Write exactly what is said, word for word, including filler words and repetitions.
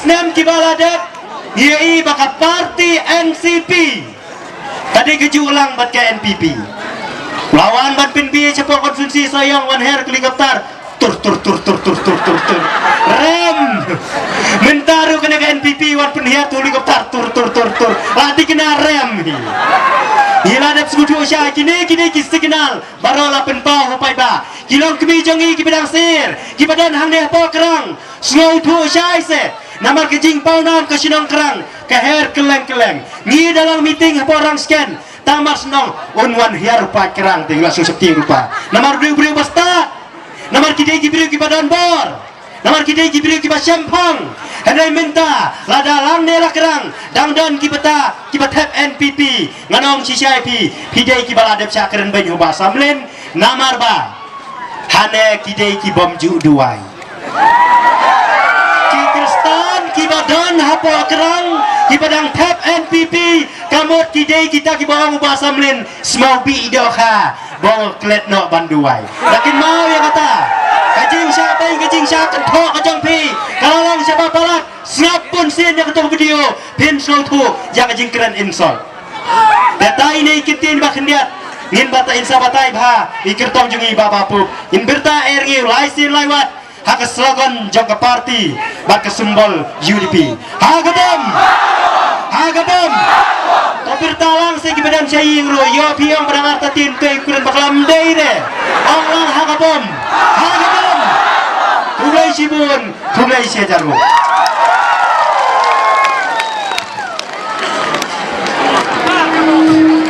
Snem kiba la dep, ngi ïohi ba ka party N C P ka dei ka juh lang bad ka N P P. La wan ban pynbeit shapoh constituency Sohiong, wan her helicopter. Tur, tur, tur, tur, tur, tur, tur, tur. Rem. Mynta ruh kane ka N P P wan pynhiar helicopter. Tur, tur, tur, tur. La dei kane rem hi. Ngi la dep sngewthuh shai, kine, kine ki signal baroh la pynpaw ha paidbah. Ki longkmie jong ngi kiba dang sir, kiba don hangne hapoh Krang, sngewthuh shai se. Namar ka jingpawnam ka shnong Krang ka her kylleng kylleng. Ngi da long meeting hapoh Rangsken, tang mar shnong un wan hiar u paid Krang, te ngi la sngewsih ruh pa. Namar briew briew ba stad. Namar ki dei ki briew kiba don bor. Namar ki dei ki briew kiba shemphang. Hynrei mynta lada lang ne la Krang dang don kiba ta, kiba thep N P P, ngan ong shisha ïa phi, phi dei kiba la dep shah kren beiñ ha u Bah Samlin. Namar ba hane ki dei ki bym ju duwai. Ki Khristan kiba don hapoh Krang, kiba dang thep N P P, ka mut ki dei kita kiba ong u Bah Samlin, smaw bih dohkha, ba ong klet noh ban duwai. Da kynmaw ïa kata. Ka jingshah beiñ, ka jingshah kynthoh ka jong phi ka la long shaba palat. Sngap bun sien ïa kato ka video, phin sngewthuh ïa ka jingkren insult. Te tai ne ki ktien ba khyndiat, ngin bata, in sa batai bha ïa i kyrtong jong ngi Bah Bah Pup. Ngin byrta er ngi lai sien lai wat ha ka slogan jong ka party bad ka symbol U D P. Ha ka bom! Ha ka bom! To byrta lang sha kiba don sha ïing ruh, ïoh phi ong ba dang artatien, to i kren bakla, ym dei re. Ong lang ha ka bom! Ha ka bom! Khublei shibun, khublei shihajar nguh.